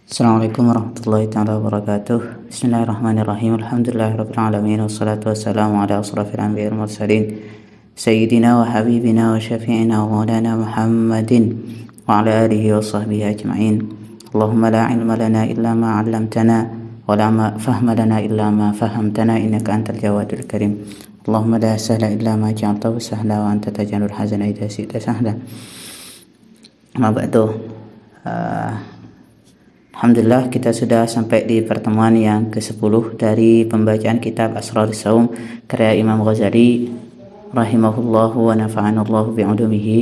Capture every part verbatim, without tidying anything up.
Assalamualaikum warahmatullahi taala wabarakatuh. Bismillahirrahmanirrahim. Alhamdulillahirabbil alamin, wassalatu wassalamu ala asrafil anbiya'i wal mursalin, sayyidina wa habibina wa syafi'ina wa maulana Muhammadin wa ala alihi wa sahbihi ajma'in. Allahumma la ilma lana illa ma 'allamtana, wa la ma-, fahma lana illa ma fahamtana, innaka antal jawadul karim. Allahumma la sahla illa ma ja'altahu sahla, wa anta taj'alul hazana idza syi'ta sahla. Amma ba'du. Eh, Alhamdulillah, kita sudah sampai di pertemuan yang kesepuluh dari pembacaan kitab Asrar Saum karya Imam Ghazali rahimahullahu wa nafa'anallahu bi'ulumihi.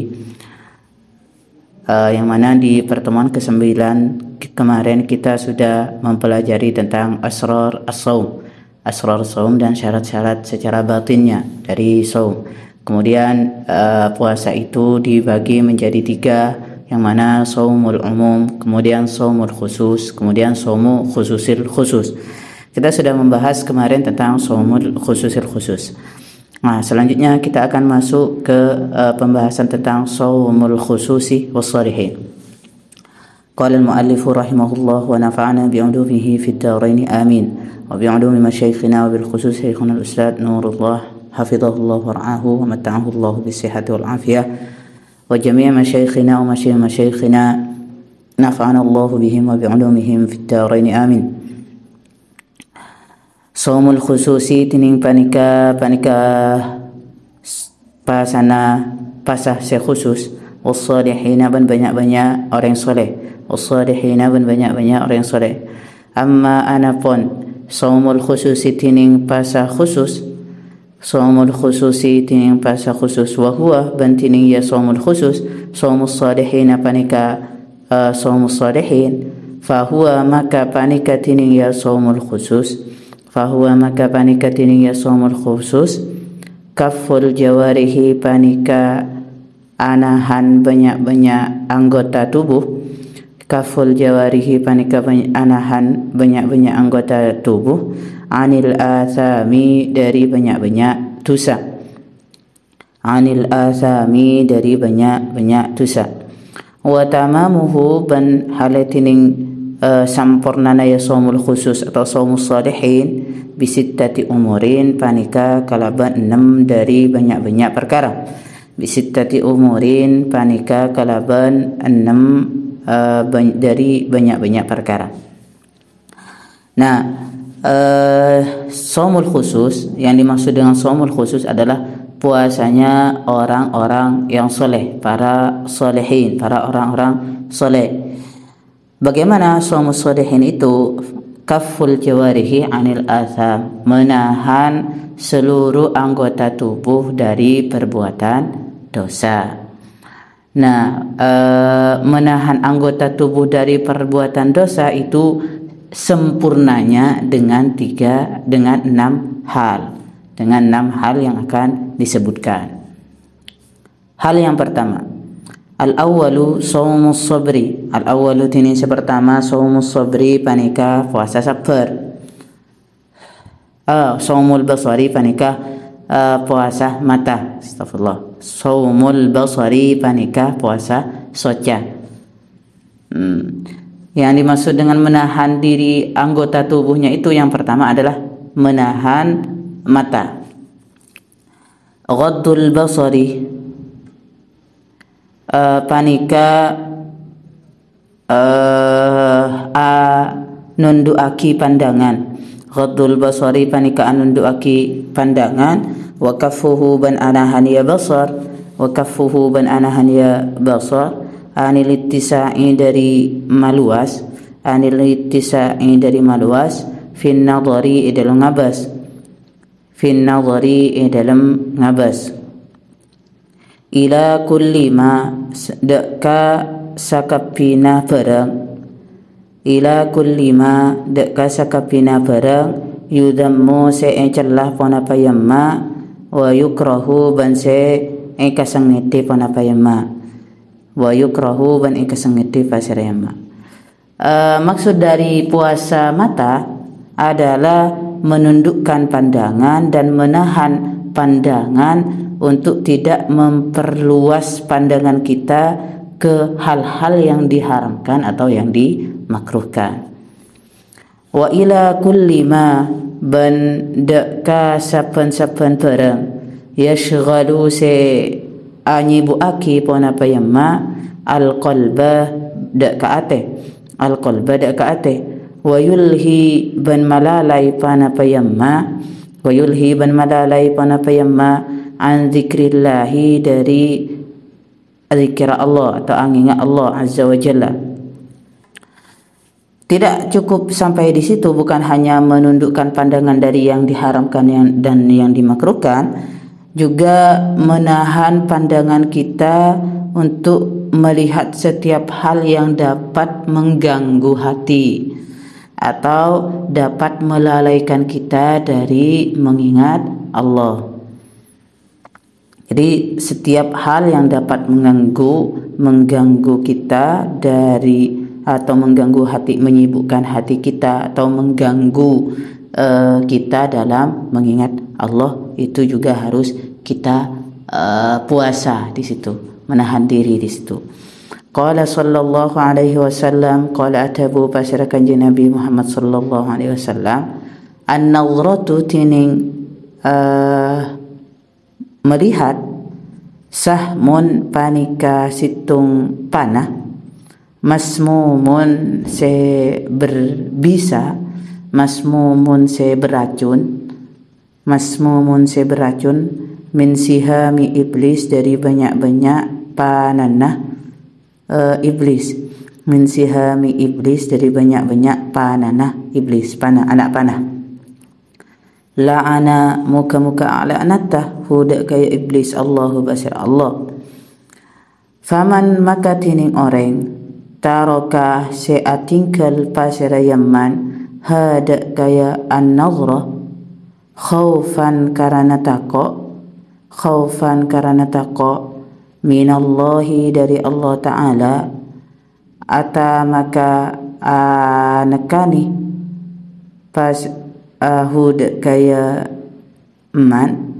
Eh, yang mana di pertemuan kesembilan ke-, kemarin kita sudah mempelajari tentang asrar as-saum. Asrar saum dan syarat-syarat secara batinnya dari saum. Kemudian, eh, puasa itu dibagi menjadi tiga, yang mana saumul umum, kemudian saumul khusus, kemudian saumu khususil khusus. Kita sudah membahas kemarin tentang saumul khususil khusus. Nah, selanjutnya kita akan masuk ke, eh, pembahasan tentang saumul khususi was salihin. Qala al-mu'allifu rahimahullah wa nafa'ana bi'ulumihi fid daraini amin. Wa bi'ulumi masyayikhina wa bil khusus syaikhuna al-ustadz Nurullah hafidhahullah wa ra'ahu wa mata'ahullah bis sihhati wal afiyah. Wa jami'i masyayikhina wa masyayi-, masyayikhina nafa'anallahu bihim wa bi'ulumihim fid daraini amin. Saumul khususi dening paneka, paneka s-, pasana, pasa se khusus, was-shalihina ban banyak-banyak oreng soleh, was-shalihina ban banyak-banyak oreng soleh. Amma anapon saumul khususi dening pasa khusus, saumul khususi dening pasa khusus, wa huwa ban dening ya saumul khusus, saumus shalihina paneka, eh, saumus shalihin, fa huwa maka paneka dening ya saumul khusus, fa huwa maka paneka dening ya saumul khusus, kafful jawarihi paneka anahan banyak-banyak anggota tubuh, kafful jawarihi paneka bany-, anahan banyak-banyak anggota tubuh, anil asami dari banyak-banyak dosa. Anil asami dari banyak-banyak dosa. Wa tamamuhu ban hale dening, eh, sampornana ya saumul khusus atau saumus shalihin bisittati umurin paneka kalaban ennem dari banyak-banyak perkara. Bisittati umurin paneka kalaban ennem, eh, ban-, dari banyak-banyak perkara. Nah, eh, saumul khusus, yang dimaksud dengan saumul khusus adalah puasanya orang-orang yang soleh, para solehin, para orang-orang soleh. Bagaimana saumus solehin itu? Kafful jawarihi anil asam, menahan seluruh anggota tubuh dari perbuatan dosa. Nah, eh, menahan anggota tubuh dari perbuatan dosa itu sempurnanya dengan tiga, dengan enam hal. Dengan enam hal yang akan disebutkan. Hal yang pertama, al-awwalu saumus sabri. Al-awwalu ini yang pertama, saumus sabri paneka puasa sabar. Eh, saumul basari paneka, eh, puasa mata. Astagfirullah. Saumul basari paneka puasa soca. Hmm. Yang dimaksud dengan menahan diri anggota tubuhnya itu yang pertama adalah menahan mata. Ghaddul basari, eh, paneka, eh, a-, nundhu'agi pandangan. Ghaddul basari paneka anundhu'agi pandangan. Wa kaffuhu ban anahan ya basar. Wa kaffuhu ban anahan ya basar. Anil ittisa'i dari maluas. Anil ittisa'i dari maluas. Fin nadhari e dalem ngabas. Fin nadhari e dalem ngabas. Ila kulli ma, s-, dha' ka sakabbhina barang. Ila kulli ma, dha' ka sakabbhina barang, yudhammu se ecella ponapa yamma, wa yukrahu ban se ekasengngedhe ponapa yamma. Wa yukrahu ban ekasengngedhe pasera yamma. Eh, maksud dari puasa mata adalah menundukkan pandangan dan menahan pandangan untuk tidak memperluas pandangan kita ke hal-hal yang diharamkan atau yang dimakruhkan. Wa ila kulli ma, bân dâ' ka sabbhân-sabbhân bhârâng, yasyghalu sè anyibbu'aghi ponapa yamma, al-qalba dâ' ka atè, al-qalba dâ' ka atè, wa yulhi bân malalai ponapa yamma, wa yulhi bân malalai ponapa yamma, an dzikrillahi dâri dzikir Allah atau angènga Allah Azza wa Jalla. Tidak cukup sampai di situ, bukan hanya menundukkan pandangan dari yang diharamkan yang, dan yang dimakruhkan, juga menahan pandangan kita untuk melihat setiap hal yang dapat mengganggu hati atau dapat melalaikan kita dari mengingat Allah. Jadi, setiap hal yang dapat mengganggu, mengganggu kita dari, atau mengganggu hati, menyibukkan hati kita, atau mengganggu, eh, kita dalam mengingat Allah, itu juga harus kita, eh, puasa di situ, menahan diri di situ. Qala sallallahu alaihi wasallam, qala adhâbu pasèra Kanjeng Nabi Muhammad sallallahu alaihi wasallam, an-nadhratu dhinèng, eh, melihat, sahmun panèka sèttong panah, masmumun sè berbisa, masmumun sè beracun, masmumun sè beracun, min sihami iblis dâri bânnya'-bânnya' panana, eh, iblis. Min sihami iblis dâri bânnya'-bânnya' panana iblis, pana, ana' pana. La'ana, moga-moga ala'nata, hu dâ' ka iblis, Allahu pasèra Allah. Faman maka dhinèng orèng, taraka sè atinggal pasèra yamman, ha dâ' ka an-nadhra, khaufan karana tako', khaufan karana tako', minallahi dâri Allah Ta'ala, ata maka, ah, nekkanè pas, ah, hu dâ' ka man.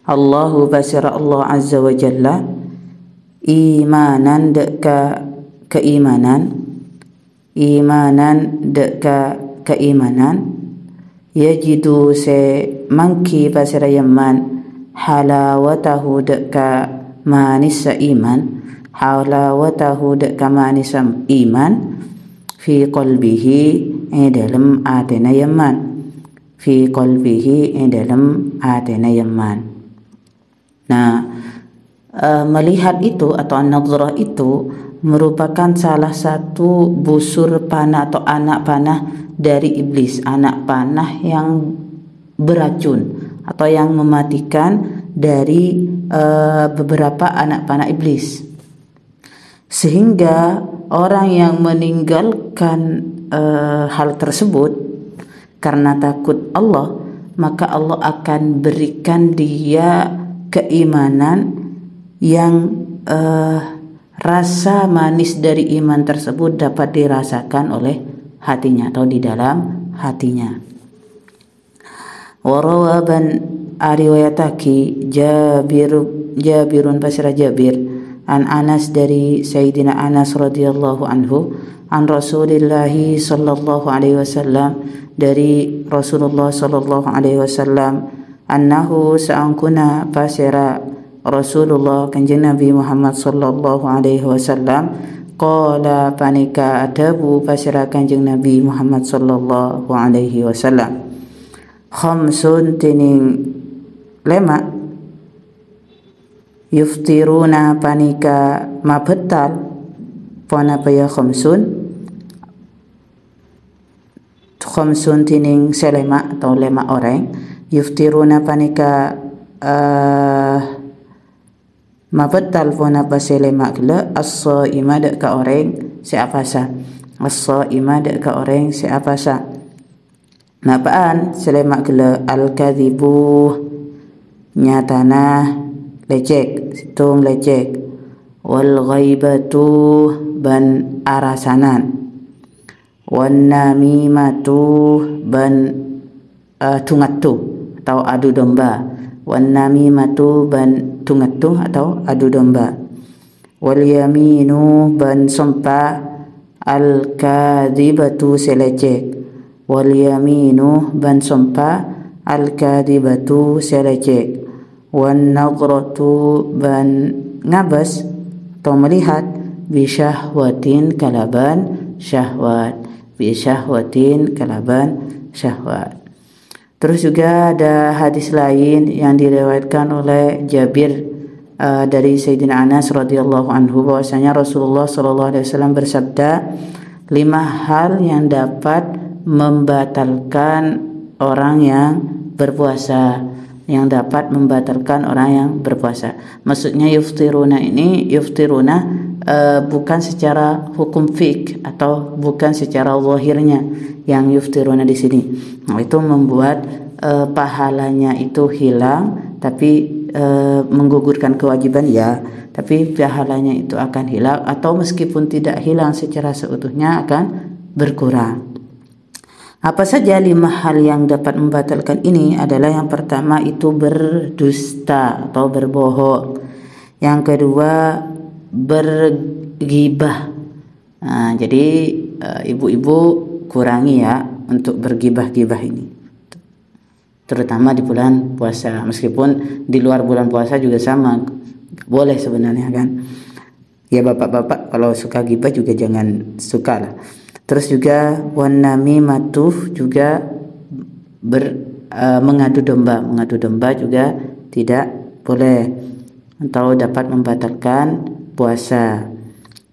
Allahu pasèra Allah Azza wa Jalla, imanan dâ' ka kaimanan, imanan dâ' ka kaimanan, yajidu sè mangghi pasèra yamman, halawatahu dâ' ka manissa iman, halawatahu dâ' ka manissa iman, fi qalbihi, è dâlem atèna yamman. Fi qalbihi, è dâlem atèna yamman. Nah, eh, melihat itu atau an-nadhrah itu merupakan salah satu busur panah atau anak panah dari iblis, anak panah yang beracun atau yang mematikan dari, eh, beberapa anak panah iblis. Sehingga orang yang meninggalkan, eh, hal tersebut karena takut Allah, maka Allah akan berikan dia keimanan yang, eh, rasa manis dari iman tersebut dapat dirasakan oleh hatinya atau di dalam hatinya. Wa rawa bân ariwayataghi Jabir, Jabirun pasèra Jabir, an Anas dâri Sayyidina Anas radhiyallahu anhu, an Rasulillahi sallallahu alaihi wasallam, dâri Rasulullah sallallahu alaihi wasallam, annahu saangghuna pasèra Rasulullah Kanjeng Nabi Muhammad sallallahu alaihi wasallam, qala panèka adhâbu pasèra Kanjeng Nabi Muhammad sallallahu alaihi wasallam. Khamsun dhinèng lèma', yuftiruna panèka mabhâtal, ponapa ya khamsun? Khamsun dhinèng sè lèma' atau lèma' orèng, yuftiruna panèka, eh, mabhâtal ponapa sè lèma' ghellâ', as-shaima dâ' ka orèng sè apasa. As-shaima dâ' ka orèng sè apasa. Napa'an sè lèma' ghellâ'? Al-kadzibu, nyatana lècèk, sèttong lècèk. Wal ghaibatu, bân arasanan. Wan namimatu, bân, eh, du-ngaddu atau adu domba. Wan namimatu bân du-ngaddu atau adu domba. Wal yaminu bân sompa al-kadzibatu sè lècèk. Wal yaminu bân sompa al-kadzibatu sè lècèk. Wan nadhratu bân ngabâs atau melihat bi syahwatin kalabân syahwat. Bi syahwatin kalabân syahwat. Terus juga ada hadis lain yang diriwayatkan oleh Jabir, eh, dari Sayyidina Anas radhiyallahu anhu, bahwasanya Rasulullah sallallahu alaihi wasallam bersabda, "Lima hal yang dapat membatalkan orang yang berpuasa." Yang dapat membatalkan orang yang berpuasa. Maksudnya yuftiruna ini, yuftiruna, eh, bukan secara hukum fiqh atau bukan secara zahirnya yang yuftiruna di sini. Nah, itu membuat, eh, pahalanya itu hilang, tapi, eh, menggugurkan kewajiban, ya, tapi pahalanya itu akan hilang, atau meskipun tidak hilang secara seutuhnya, akan berkurang. Apa saja lima hal yang dapat membatalkan ini adalah, yang pertama itu berdusta atau berbohong. Yang kedua, bergibah. Nah, jadi, eh, ibu-ibu kurangi, ya, untuk bergibah-gibah ini. Terutama di bulan puasa. Meskipun di luar bulan puasa juga sama. Boleh sebenarnya, kan. Ya, bapak-bapak kalau suka gibah juga jangan suka lah. Terus juga wan namimatu juga ber-, eh, mengadu domba. Mengadu domba juga tidak boleh atau dapat membatalkan puasa.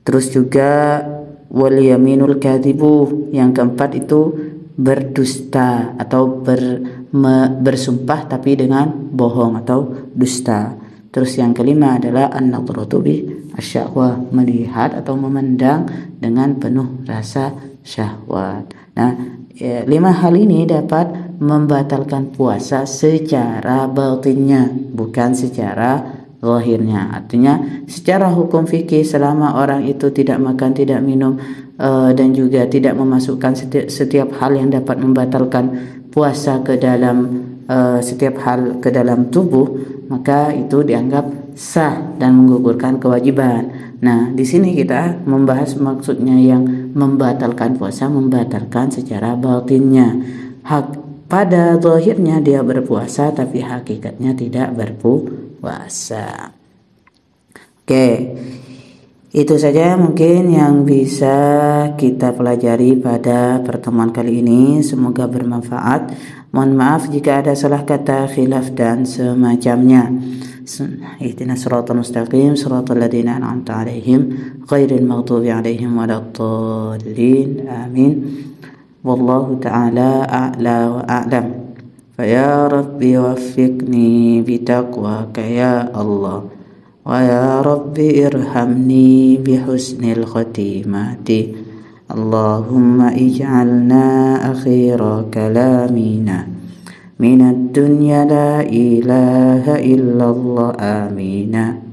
Terus juga wal yaminul kadzibu, yang keempat itu berdusta atau ber-, me-, bersumpah tapi dengan bohong atau dusta. Terus yang kelima adalah an-nadhratu bi asyahwah, melihat atau memandang dengan penuh rasa syahwat. Nah, eh, lima hal ini dapat membatalkan puasa secara batinnya, bukan secara zahirnya. Artinya, secara hukum fikih, selama orang itu tidak makan, tidak minum, eh, dan juga tidak memasukkan seti-, setiap hal yang dapat membatalkan puasa ke dalam, eh, setiap hal ke dalam tubuh, maka itu dianggap sah dan menggugurkan kewajiban. Nah, di sini kita membahas maksudnya yang membatalkan puasa, membatalkan secara batinnya. Hak, pada zahirnya dia berpuasa, tapi hakikatnya tidak berpuasa. Oke, itu saja mungkin yang bisa kita pelajari pada pertemuan kali ini. Semoga bermanfaat. Mohon maaf jika ada salah kata, khilaf, dan semacamnya. Sun-, ihdinas siratal mustaqim, siratal ladzina an'amta 'alaihim, ghairil maghdubi 'alaihim waladdallin. Amin. Wallahu ta'ala a'la wa a'lam. Fa ya Rabbi waffiqni bi taqwaka ya Allah. Wa ya Rabbi irhamni bi husnil khatimati. Allahumma ij'alna akhira kalamina minad dunya la ilaha illallah, amina.